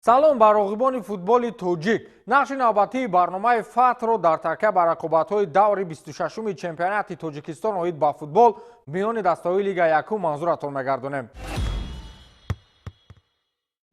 Салом ба роғибони футболи тоҷик. Нақши навбатии барномаи Фатҳро дар такя ба рақобатҳои даври 26-уми чемпионати Тоҷикистон оид ба футбол миёни дастаҳои Лигаи якум манзуратон мегардонем.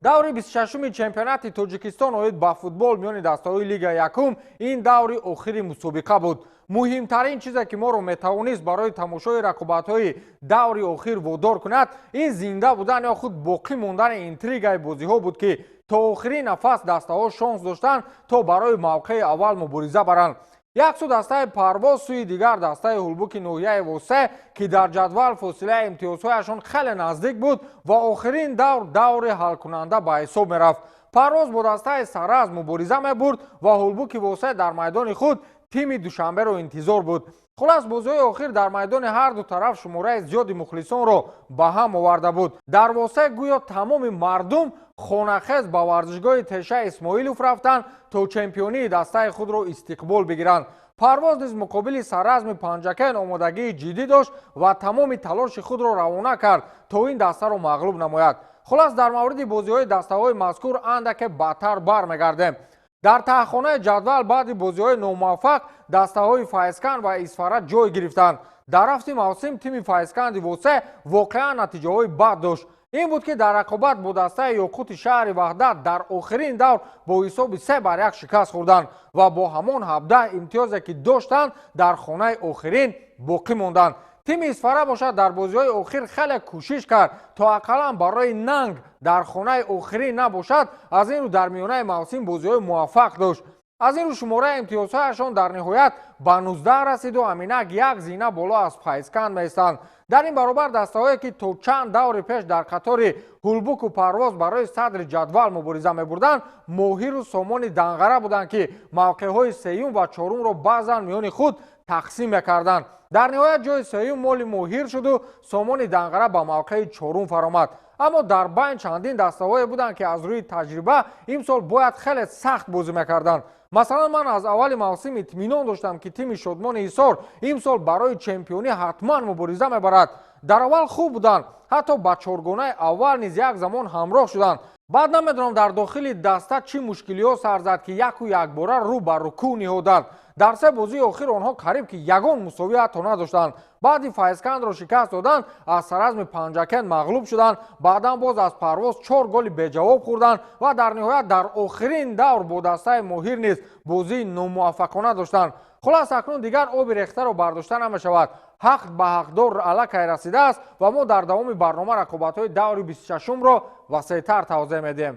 Даври 26-уми чемпионати Тоҷикистон оид ба футбол миёни дастаҳои Лигаи якум ин даври охири мусобиқа буд. Муҳимтарин чизе ки моро метавонист барои тамошои рақобатҳои даври охир водор кунад, ин зинда будан ё худ боқӣ мондани интригаи бозиҳо буд, ки то охирин нафас дастаҳо шонс доштанд то барои мавқеи аввал мубориза баранд. Як сӯ дастаи Парвоз, сӯи дигар дастаи Ҳулбуки ноҳияи Восе, ки дар ҷадвал фосилаи имтиёзҳояшон хеле наздик буд ва охирин давр даври ҳалкунанда ба ҳисоб мерафт. Парвоз бо дастаи Саразм мубориза мебурд ва Ҳулбуки Восе дар майдони худ тими Душанберо интизор буд. Хулас, бозиҳои охир дар майдони ҳар ду тараф шумораи зиёди мухлисонро ба ҳам оварда буд. Дар Восе гӯё тамоми мардум хонахез ба варзишгоҳи Теша Исмоилов рафтанд то чемпионии дастаи худро истиқбол бигиранд. Парвоз низ муқобили Саразми Панҷакен омодагии ҷиддӣ дошт ва тамоми талоши худро равона кард то ин дастаро мағлуб намояд. Хулас, дар мавриди бозиҳои дастаҳои мазкур андаке баъдтар бармегардем. Дар таҳхонаи ҷадвал баъди бозиҳои номуваффақ дастаҳои Файзканд ва Исфара ҷой гирифтанд. Дар рафти мавсим тими Файзканди Восе воқеан натиҷаҳои бад дошт. Ин буд, ки дар рақобат бо дастаи Ёқути шаҳри Ваҳдат дар охирин давр бо ҳисоби 3-1 шикаст хӯрданд ва бо ҳамон 17 имтиёзе ки доштанд дар хонаи охирин боқӣ монданд. Тими Исфара бошад дар бозиҳои охир хеле кӯшиш кард то ақаллан барои нанг дар хонаи охирин набошад, аз ин рӯ дар миёнаи мавсим бозиҳои муваффақ дошт. Аз ин рӯ шумораи имтиёзҳояшон дар ниҳоят ба 19 расиду ҳаминак як зина боло аз Файзканд меистанд. Дар ин баробар дастаҳое ки то чанд даври пеш дар қатори Ҳулбуку Парвоз барои садри ҷадвал мубориза мебурданд, Моҳиру Сомони Данғара буданд, ки мавқеъҳои сеюм ва чорумро баъзан миёни худ тақсим мекарданд. Дар ниҳоят ҷои сеюм моли Моҳир шуду Сомони Данғара ба мавқеи чорум фаромад. Аммо дар байн чандин дастаҳое буданд, ки аз рӯи таҷриба имсол бояд хеле сахт бозӣ мекарданд. Масалан, ман аз аввали мавсим итминон доштам, ки тими Шодмони Ҳисор имсол барои чемпионӣ ҳатман мубориза мебарад. Дар аввал хуб буданд, ҳатто ба чоргонаи аввал низ як замон ҳамроҳ шуданд. Баъд намедонам дар дохили даста чӣ мушкилиҳо сар зад, ки яку якбора рӯ ба рукӯъ ниҳоданд. Дар се бозии охир онҳо қариб ки ягон мусовӣ ҳатто надоштанд. Баъди Файзкандро шикаст доданд, аз Саразми Панҷакен мағлуб шуданд, баъдан боз аз Парвоз 4 голи беҷавоб хӯрданд ва дар ниҳоят дар охирин давр бо дастаи Моҳир низ бозии номуваффақона доштанд. Хулас, акнун дигар оби рехтаро бардошта намешавад. Ҳақ ба ҳақдор аллакай расидааст ва мо дар давоми барнома рақобатҳои даври 26-умро васеътар тавзеҳ медиҳем.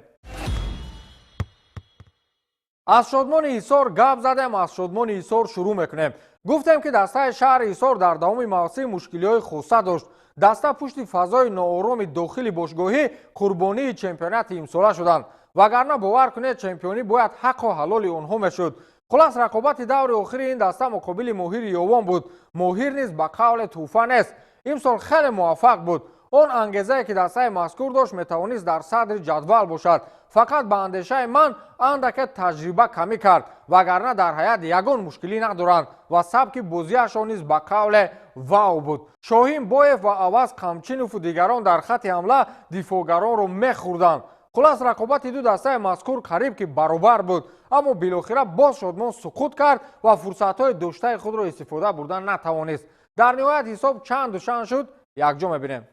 Аз Шодмони Ҳисор гап задем, аз Шодмони Ҳисор шурӯъ мекунем. Гуфтем, ки дастаи шаҳри Ҳисор дар давоми мавсим мушкилиҳои хоса дошт. Даста пушти фазои ноороми дохили бошгоҳӣ қурбонии чемпионати имсола шуданд. Вагарна бовар кунед, чемпионӣ бояд ҳаққу ҳалоли онҳо мешуд. Хулас, рақобати даври охири ин даста муқобили Моҳири Ёвон буд. Моҳир низ ба қавле тӯҳфа нест. Имсол хеле муваффақ буд. Он ангезае ки дастаи мазкур дошт, метавонист дар садри ҷадвал бошад. Фақат ба андешаи ман андаке таҷриба камӣ кард, вагарна дар ҳаят ягон мушкилӣ надоранд ва сабки бозиашон низ ба қавле вау буд. Шоҳин Боев ва Аваз Қамчинову дигарон дар хатти ҳамла дифоъгаронро мехӯрданд. Хулас, рақобати ду дастаи мазкур қариб ки баробар буд, аммо билохира боз Шодмон суқут кард ва фурсатҳои доштаи худро истифода бурдан натавонист. Дар ниҳоят ҳисоб чанду чанд шуд, якҷо мебинем.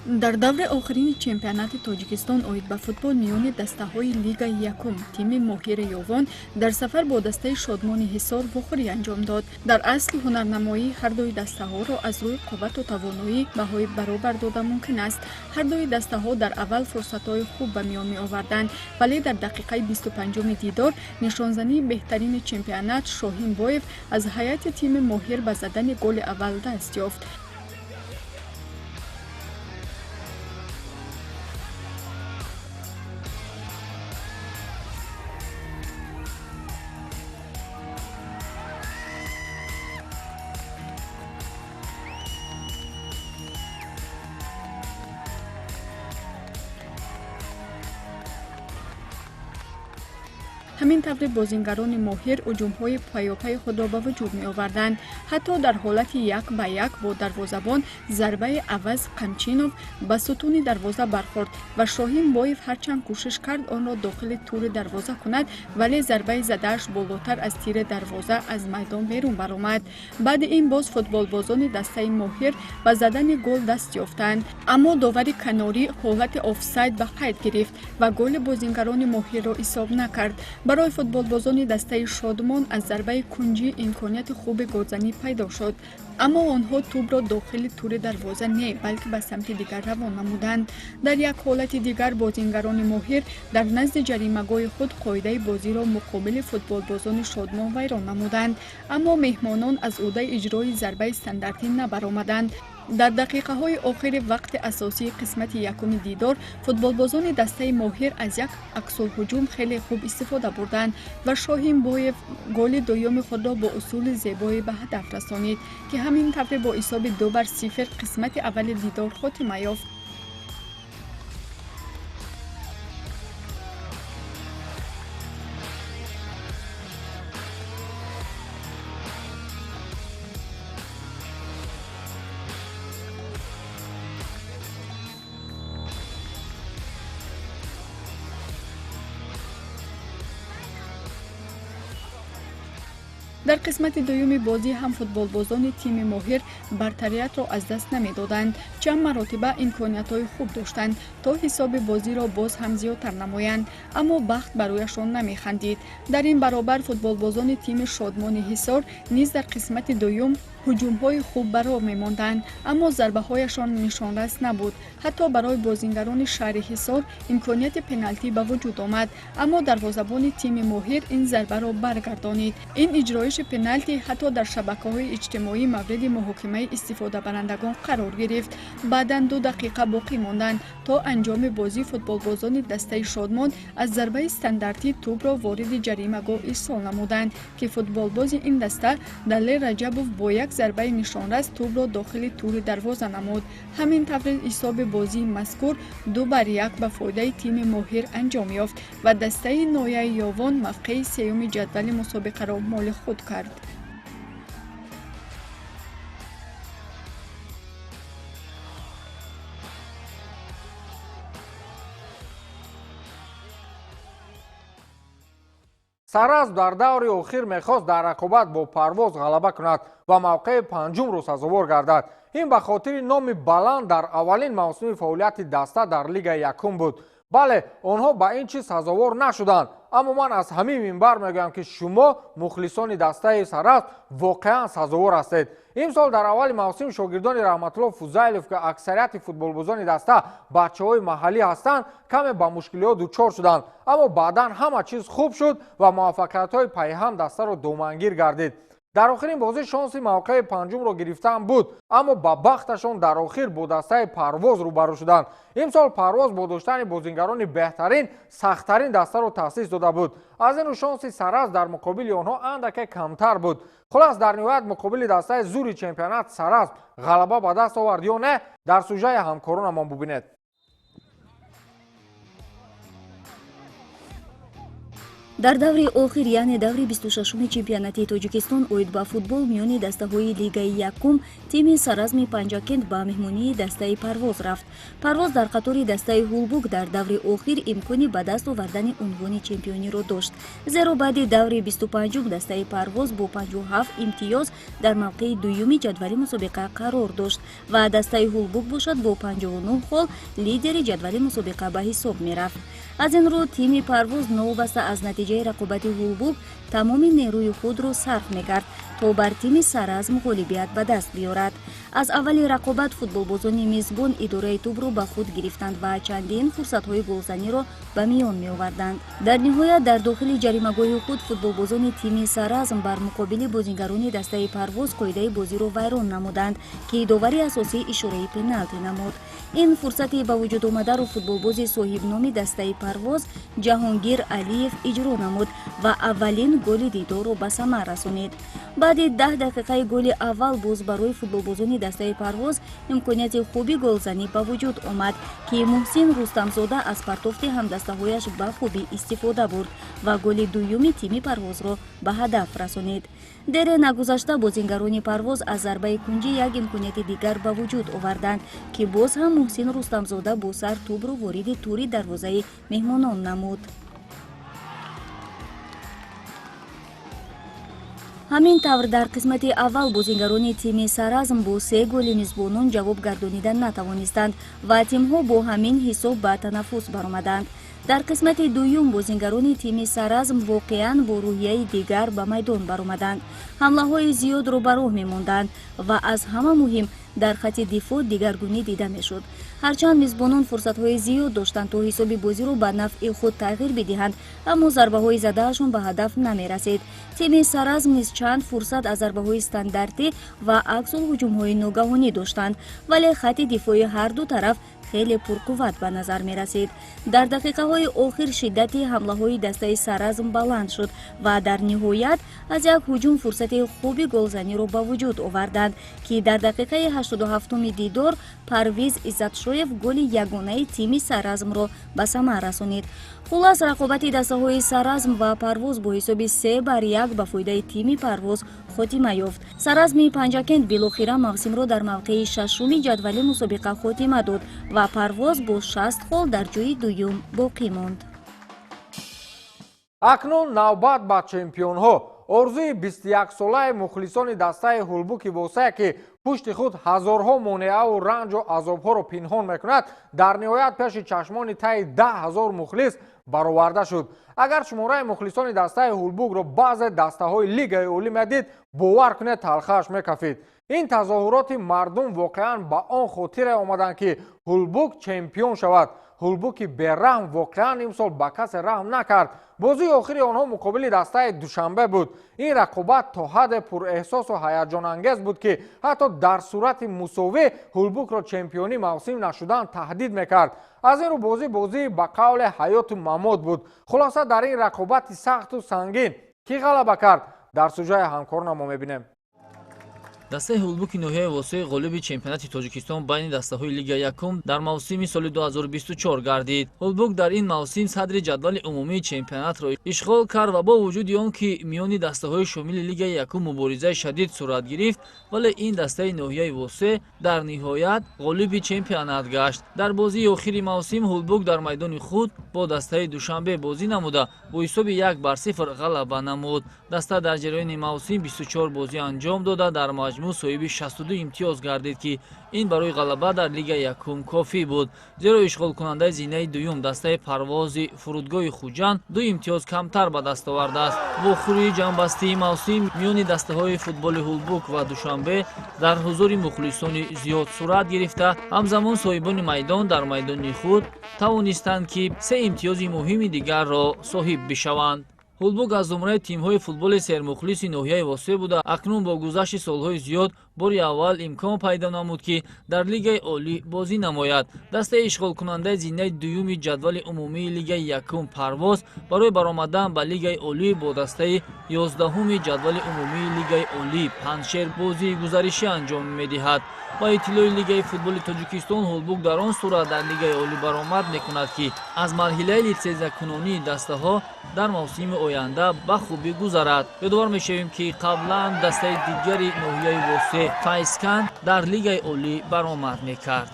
Дар даври охирини чемпионати Тоҷикистон оид ба футбол миёни дастаҳои Лигаи якум тими Моҳири Ёвон дар сафар бо дастаи Шодмони Ҳисор вохӯрӣ анҷом дод. Дар асл ҳунарнамоии ҳардуи дастаҳоро аз рӯи қуввату тавоноӣ баҳои баробар дода мумкин аст. Ҳардуи дастаҳо дар аввал фурсатҳои хуб ба миён меоварданд, вале дар дақиқаи 25-уми дидор нишонзании беҳтарини чемпионат Шоҳин Боев аз ҳайати тими Моҳир ба задани голи аввал даст ёфт. Ҳамин таври бозингарони Моҳир ҳуҷумҳои паёпайи худро ба вуҷуд меоварданд. Ҳатто дар ҳолати як ба як бо дарвозабон зарбаи Аваз Қамчинов ба сутуни дарвоза бархӯрд ва Шоҳин Боев ҳарчанд кӯшиш кард онро дохили тури дарвоза кунад, вале зарбаи задааш болотар аз тири дарвоза аз майдон берун баромад. Баъди ин боз футболбозони дастаи Моҳир ба задани гол даст ёфтанд, аммо довари канорӣ ҳолати офсайд ба қайд гирифт ва голи бозингарони Моҳирро ҳисоб накард. Барои футболбозони дастаи Шодмон аз зарбаи кунҷӣ имконияти хуби голзанӣ пайдо шуд, аммо онҳо тӯбро дохили тури дарвоза не, балки ба самти дигар равон намуданд. Дар як ҳолати дигар бозингарони Моҳир дар назди ҷаримагоҳи худ қоидаи бозиро муқобили футболбозони Шодмон вайрон намуданд, аммо меҳмонон аз ӯҳдаи иҷрои зарбаи стандартӣ набаромаданд. Дар дақиқаҳои охири вақти асосии қисмати якуми дидор футболбозони дастаи Моҳир аз як аксулҳуҷум хеле хуб истифода бурданд ва Шоҳин Боев голи дуюми худро бо усули зебое ба ҳадаф расонид, ки ҳамин тавре бо ҳисоби 2-0 қисмати аввали дидор хотима ёфт. Дар қисмати дуюми бозӣ ҳам футболбозони тими Моҳир бартариятро аз даст намедоданд. Чанд маротиба имкониятҳои хуб доштанд, то ҳисоби бозиро боз ҳам зиёдтар намоянд, аммо бахт барояшон намехандид. Дар ин баробар футболбозони тими Шодмони Ҳисор низ дар қисмати дуюм ҳуҷумҳои хуб ба роҳ мемонданд, аммо зарбаҳояшон нишонрас набуд. Ҳатто барои бозингарони шаҳри Ҳисор имконияти пеналтӣ ба вуҷуд омад, аммо дарвозабони тими Моҳир ин зарбаро баргардонид. Ин иҷроиши пеналти ҳатто дар шабакаҳои иҷтимоӣ мавриди муҳокимаи истифодабарандагон қарор гирифт. Баъдан 2 дақиқа боқӣ монданд то анҷоми бозӣ футболбозони дастаи Шодмон аз зарбаи стандартӣ тӯбро вориди ҷаримагоҳ ирсол намуданд, ки футболбози ин даста Далер Раҷабов бо як зарбаи нишонрас тӯбро дохили тури дарвоза намуд. Ҳамин таври ҳисоби бозии мазкур 2-1 ба фоидаи тими Моҳир анҷом ёфт ва дастаи ноҳияи Ёвон мавқеи сеюми ҷадвали мусобиқаро моли худ кард. Саразм дар даври охир мехост дар рақобат бо Парвоз ғалаба кунад ва мавқеи панҷумро сазовор гардад. Ин ба хотири номи баланд дар аввалин мавсуми фаъолияти даста дар лигаи якум буд. Бале, онҳо ба ин чиз сазовор нашуданд, аммо ман аз ҳамин минбар мегӯям, ки шумо мухлисони дастаи Саразм воқеан сазовор ҳастед. Имсол дар аввали мавсим шогирдони Раҳматулло Фузайлов, ки аксарияти футболбозони даста бачаҳои маҳаллӣ ҳастанд, каме ба мушкилиҳо дучор шуданд, аммо баъдан ҳама чиз хуб шуд ва муваффақиятҳои пайҳам дастаро домангир гардид. Дар охирин бозӣ шонси мавқеи панҷумро гирифтан буд, аммо ба бахташон дар охир бо дастаи Парвоз рӯбарӯ шуданд. Имсол Парвоз бо доштани бозингарони беҳтарин сахттарин дастаро таъсис дода буд. Аз ин рӯ шонси Саразм дар муқобили онҳо андаке камтар буд. Хулас, дар ниҳоят муқобили дастаи зури чемпионат Саразм ғалаба ба даст овард ё не, дар сужаи ҳамкоронамон бубинед. Дар даври охир, яъне даври 26-уми чемпионати Тоҷикистон оид ба футбол миёни дастаҳои лигаи якум, тими Саразми Панҷакент ба меҳмонии дастаи Парвоз рафт. Парвоз дар қатори дастаи Ҳулбук дар даври охир имкони ба даст овардани унвони чемпиониро дошт. Зеро баъди даври 25-ум дастаи Парвоз бо 57 имтиёз дар мавқеи дуюми ҷадвали мусобиқа қарор дошт ва дастаи Ҳулбук бошад бо 59 хол лидери ҷадвали мусобиқа ба ҳисоб мерафт. Аз ин рӯ тими Парвоз новобаста аз натиҷаи рақобати Ҳулбук тамоми нерӯи худро сарф мекард, то бар тими Саразм ғолибият ба даст биёрад. Аз аввали рақобат футболбозони мизбон идораи тӯбро ба худ гирифтанд ва чандин фурсатҳои голзаниро ба миён меоварданд. Дар ниҳоят дар дохили ҷаримагоҳи худ футболбозони тими Саразм бар муқобили бозингарони дастаи Парвоз қоидаи бозиро вайрон намуданд, ки довари асосӣ ишораи пеналти намуд. Ин фурсати ба вуҷуд омадаро футболбози соҳибноми дастаи Парвоз Ҷаҳонгир Алиев иҷро намуд Ва аввалин голи дидорро ба самар расонид. Баъди 10 дақиқаи голи аввал боз барои футболбозони дастаи Парвоз имконияти хуби голзанӣ ба вуҷуд омад, ки Муҳсин Рустамзода аз партофти ҳамдастаҳояш ба хубӣ истифода бурд ва голи дуюми тими Парвозро ба ҳадаф расонид. Дере нагузашта бозингарони Парвоз аз зарбаи кунҷӣ як имконияти дигар ба вуҷуд оварданд, ки боз ҳам Муҳсин Рустамзода бо сар тӯбро вориди тури дарвозаи меҳмонон намуд. Ҳамин тавр, дар қисмати аввал бозингарони тими Саразм бо се голи мизбонон ҷавоб гардонида натавонистанд ва тимҳо бо ҳамин ҳисоб ба танаффус баромаданд. Дар қисмати дуюм бозингарони тими Саразм воқеан бо рӯҳияи дигар ба майдон баромаданд, ҳамлаҳои зиёдро ба роҳ мемонданд ва аз ҳама муҳим, дар хатти дифоъ дигаргунӣ дида мешуд. Ҳарчанд мизбонон фурсатҳои зиёд доштанд, то ҳисоби бозиро ба нафъи худ тағйир бидиҳанд, аммо зарбаҳои задаашон ба ҳадаф намерасид. Тими Саразм низ чанд фурсат аз зарбаҳои стандартӣ ва аксулҳуҷумҳои ногаҳонӣ доштанд, вале хатти дифои ҳарду тараф хеле пурқувват ба назар мерасид. Дар дақиқаҳои охир шиддати ҳамлаҳои дастаи Саразм баланд шуд ва дар ниҳоят аз як ҳуҷум фурсати хуби голзаниро ба вуҷуд оварданд, ки дар дақиқаи 87-уми дидор Парвиз Иззатшоев голи ягонаи тими Саразмро ба самар расонид. Хулас, рақобати дастаҳои Саразм ва Парвоз бо ҳисоби 3-1 ба фоидаи тими Парвоз хотима ёфт. Саразми Панҷакент билохира мавсимро дар мавқеи шашуми ҷадвали мусобиқа хотима дод ва Парвоз бо 60 хол дар ҷои дуюм боқӣ монд. Акнун навбат ба чемпионҳо. Орзуи 21-солаи мухлисони дастаи Ҳулбуки Восеъ, ки пушти худ ҳазорҳо монеаву ранҷу азобҳоро пинҳон мекунад, дар ниҳоят пеши чашмони таи 10 000 мухлис бароварда шуд. Агар шумораи мухлисони дастаи Ҳулбукро баъзе дастаҳои Лигаи Олӣ медид, бовар кунед, талхааш мекафид. Ин тазоҳуроти мардум воқеан ба он хотире омаданд, ки Ҳулбук чемпион шавад. Ҳулбуки бераҳм воқеан имсол ба касе раҳм накард. Бозии охири онҳо муқобили дастаи Душанбе буд. Ин рақобат то ҳадде пурэҳсосу ҳаяҷонангез буд, ки ҳатто дар сурати мусовӣ Ҳулбукро чемпионӣ мавсим нашудан таҳдид мекард. Аз ин рӯ бозӣ бозии ба қавле ҳаёту мамот буд. Хулоса, дар ин рақобати сахту сангин кӣ ғалаба кард, дар сужаи ҳамкорона мо мебинем. Дастаи Ҳулбуки ноҳияи Восеъ ғолиби чемпионати Тоҷикистон байни дастаҳои Лига якум дар мавсими соли 2024 гардид. Ҳулбук дар ин мавсим садри ҷадвали умумии чемпионатро ишғол кард ва бо вуҷуди он ки миёни дастаҳои шомили Лигаи якум муборизаи шадид сурат гирифт, вале ин дастаи ноҳияи Восеъ дар ниҳоят ғолиби чемпионат гашт. Дар бозии охири мавсим Ҳулбук дар майдони худ бо дастаи Душанбе бозӣ намуда, бо ҳисоби 1-0 ғалаба намуд. Даста дар ҷараёни мавсим 24 бозӣ анҷом дода, дар маҷмӯъ соҳиби 62 имтиёз гардид, ки ин барои ғалаба дар Лигаи якум кофӣ буд, зеро ишғолкунандаи зинаи дуюм, дастаи Парвози фурудгоҳи Хуҷанд, ду имтиёз камтар ба даст овардааст. Вохӯрии ҷамъбастии мавсим миёни дастаҳои футболи Ҳулбук ва Душанбе дар ҳузури мухлисони зиёд сурат гирифта, ҳамзамон соҳибони майдон дар майдони худ тавонистанд, ки се имтиёзи муҳими дигарро соҳиб бишаванд. Ҳулбук аз зумраи тимҳои футболи сермухлиси ноҳияи Восеъ буда, акнун бо гузашти солҳои зиёд бори аввал имкон пайдо намуд, ки дар Лигаи Олӣ бозӣ намояд. Дастаи ишғолкунандаи зинаи дуюми ҷадвали умумии Лигаи якум, Парвоз, барои баромадан ба Лигаи Олӣ бо дастаи 11-уми ҷадвали умумии Лигаи Олӣ, Панҷшер, бозии гузаришӣ анҷом медиҳад. Ба иттилои Лигаи футболи Тоҷикистон, Ҳулбук дар он сурат дар Лигаи Олӣ баромад мекунад, ки аз марҳилаи литсензиякунонии дастаҳо дар мавсими оянда ба хубӣ гузарад. Ёдовар мешавем, ки қаблан дастаи дигари ноҳияи Восеъ, Файзканд, дар Лигаи Олӣ баромад мекард.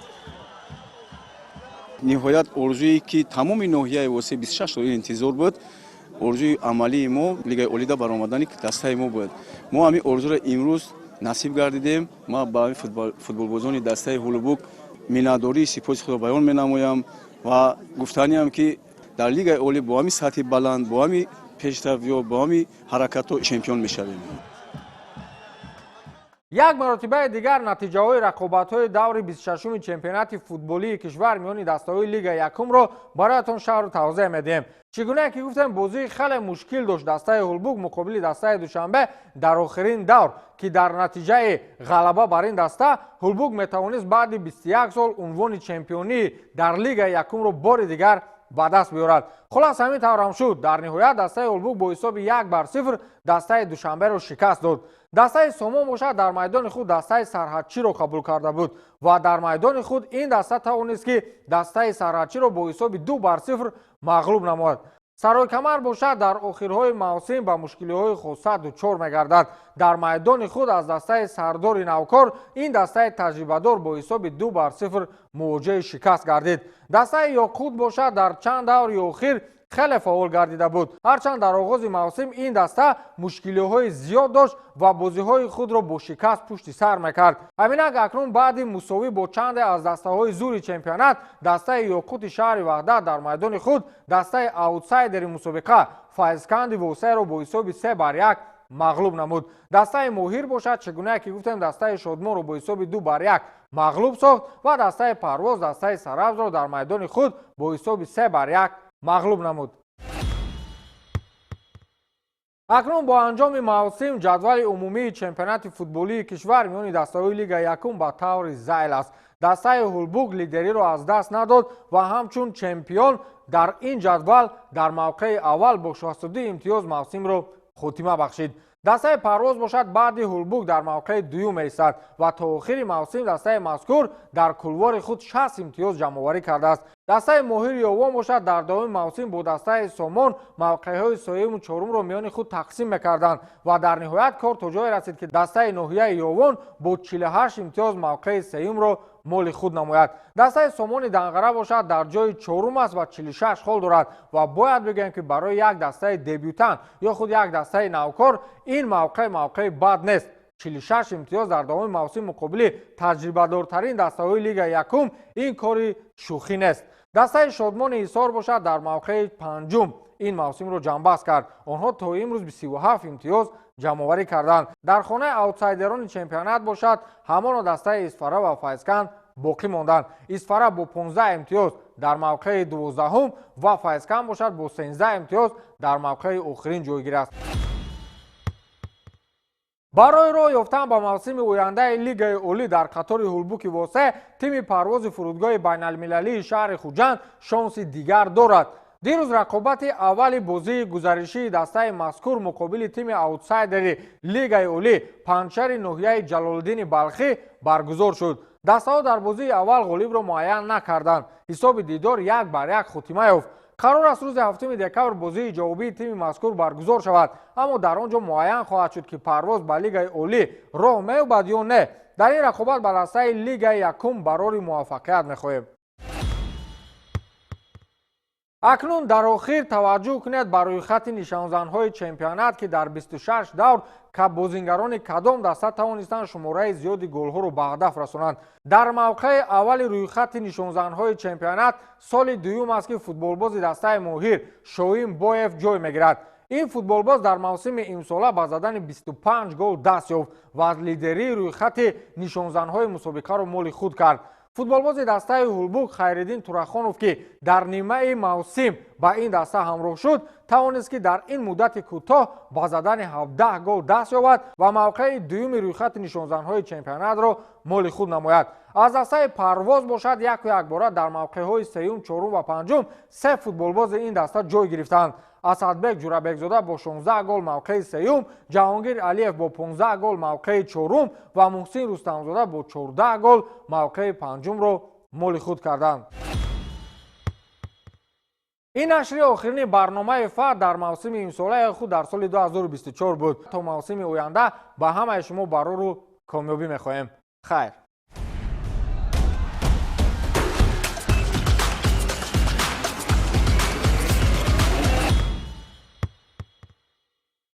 Ниҳоят, орзуе ки тамоми ноҳияи Восеъ 26 соли интизор буд, орзуи амалии мо Лигаи Олида баромадани дастаи мо буд. Мо ҳамин орзуро имрӯз насиб гардидем. Ма ба футболбозони дастаи Ҳулбук миннатдории сипоси худро баён менамоям ва гуфтаниам, ки дар Лигаи Олӣ бо ҳамин сатҳи баланд, бо ҳамин пешравиё, бо ҳамин ҳаракатҳо чемпион мешавем. Як маротибаи дигар натиҷаҳои рақобатҳои даври 26-уми чемпионати футболии кишвар миёни дастаҳои Лига якумро бароятон шарҳу тавзеҳ медиҳем. Чӣ гунае ки гуфтем, бозии хеле мушкил дошт дастаи Ҳулбук муқобили дастаи Душанбе дар охирин давр, ки дар натиҷаи ғалаба бар ин даста Ҳулбук метавонист баъди 21 сол унвони чемпионӣ дар Лигаи якумро бори дигар ба даст биёрад. Хулас, ҳамин таврам шуд. Дар ниҳоят дастаи Ҳулбук бо ҳисоби 1-0 дастаи Душанберо шикаст дод. Дастаи Сомон бошад, дар майдони худ дастаи Сарҳадчиро қабул карда буд ва дар майдони худ ин даста тавонист, ки дастаи Сарҳадчиро бо ҳисоби 2-0 мағлуб намояд. Саройкамар бошад, дар охирҳои мавсим ба мушкилиҳои хоса дучор мегардад. Дар майдони худ аз дастаи Сардори навкор ин дастаи таҷрибадор бо ҳисоби 2-0 мувоҷеҳи шикаст гардид. Дастаи Ёқут бошад, дар чанд даври охир хеле фаъол гардида буд. Ҳарчанд дар оғози мавсим ин даста мушкилиҳои зиёд дошт ва бозиҳои худро бо шикаст пушти сар мекард. Ҳаминак акнун баъди мусовӣ бо чанде аз дастаҳои зури чемпионат, дастаи Ёқути шаҳри Ваҳдат дар майдони худ дастаи аутсайдери мусобиқа Файзканди Восеро бо ҳисоби 3-1 мағлуб намуд. Дастаи Моҳир бошад, чӣ гунае ки гуфтем, дастаи Шодмонро бо ҳисоби 2-1 мағлуб сохт ва дастаи Парвоз дастаи Сарабзро дар майдони худ бо ҳисоби 3-1 мағлуб намуд. Акнун бо анҷоми мавсим ҷадвали умумии чемпионати футболии кишвар миёни дастаҳои Лигаи якум ба таври зайл аст. Дастаи Ҳулбук лидериро аз даст надод ва ҳамчун чемпион дар ин ҷадвал дар мавқеи аввал бо 62 имтиёз мавсимро хотима бахшид. Дастаи Парвоз бошад, баъди Ҳулбук дар мавқеи дуюм меистад ва то охири мавсим дастаи мазкур дар кулвори худ 60 имтиёз ҷамъоварӣ кардааст. Дастаи Моҳири Ёвон бошад, дар давоми мавсим бо дастаи Сомон мавқеъҳои сеюму чорумро миёни худ тақсим мекарданд ва дар ниҳоят кор то ҷое расид, ки дастаи ноҳияи Ёвон бо 48 имтиёз мавқеи сеюмро моли худ намояд. Дастаи Сомони Данғара бошад, дар ҷои чорум аст ва 46 хол дорад ва бояд бигӯем, ки барои як дастаи дебютант ё худ як дастаи навкор ин мавқеъ мавқеи бад нест. 46 имтиёз дар давоми мавсим муқобили таҷрибадортарин дастаҳои Лигаи якум ин кори шӯхӣ нест. Дастаи Шодмони Ҳисор бошад, дар мавқеи панҷум ин мавсимро ҷамъбаст кард. Онҳо то имрӯз 37 имтиёз ҷамъоварӣ карданд. Дар хонаи аутсайдерони чемпионат бошад, ҳамоно дастаи Исфара ва Файзканд боқӣ монданд. Исфара бо 15 имтиёз дар мавқеи 12-ум ва Файзканд бошад, бо 13 имтиёз дар мавқеи охирин ҷойгир аст. Барои роҳ ёфтан ба мавсими ояндаи Лигаи олӣ дар қатори Ҳулбуки Восе тими Парвози фурудгоҳи байналмилалии шаҳри Хуҷанд шонси дигар дорад. Дирӯз рақобати аввали бозии гузаришии дастаи мазкур муқобили тими аутсайдери Лигаи олӣ Панҷшари ноҳияи Ҷалолиддини Балхӣ баргузор шуд. Дастаҳо дар бозии аввал ғолибро муайян накарданд. Ҳисоби дидор 1-1 хотима ёфт. Қарор аст, рӯзи 7 декабр бозии ҷавобии тими мазкур баргузор шавад, аммо дар он ҷо муайян хоҳад шуд, ки Парвоз ба Лигаи олӣ роҳ меёбад ё не. Дар ин рақобат ба дастаи Лигаи якум барори муваффақият мехоҳем. Акнун дар охир таваҷҷӯҳ кунед ба рӯйхати нишонзанҳои чемпионат, ки дар 26 давр бозингарони кадом даста тавонистанд шумораи зиёди голҳоро ба ҳадаф расонанд. Дар мавқеи аввали рӯйхати нишонзанҳои чемпионат соли дуюм аст, ки футболбози дастаи Моҳир Шоим Боев ҷой мегирад. Ин футболбоз дар мавсими имсола ба задани 25 гол даст ёфт ва лидерии рӯйхати нишонзанҳои мусобиқаро моли худ кард. Футболбози дастаи Ҳулбук Хайриддин Турахонов, ки дар нимаи мавсим ба ин даста ҳамроҳ шуд, тавонист, ки дар ин муддати кӯтоҳ ба задани 17 гол даст ёбад ва мавқеи дуюми рӯйхати нишонзанҳои чемпионатро моли худ намояд. Аз дастаи Парвоз бошад, яку якбора дар мавқеъҳои сеюм, чорум ва панҷум се футболбози ин даста ҷой гирифтанд. Асадбек Ҷурабекзода бо 16 гол мавқеи сеюм, Ҷаҳонгир Алиев бо 15 гол мавқеи чорум ва Муҳсин Рустамзода бо 14 гол мавқеи панҷумро моли худ карданд. Ин нашри охирини барномаи Фаҳд дар мавсими имсолаи худ дар соли 2024 буд. То мавсими оянда ба ҳамаи шумо барору комёбӣ мехоҳем. Хайр.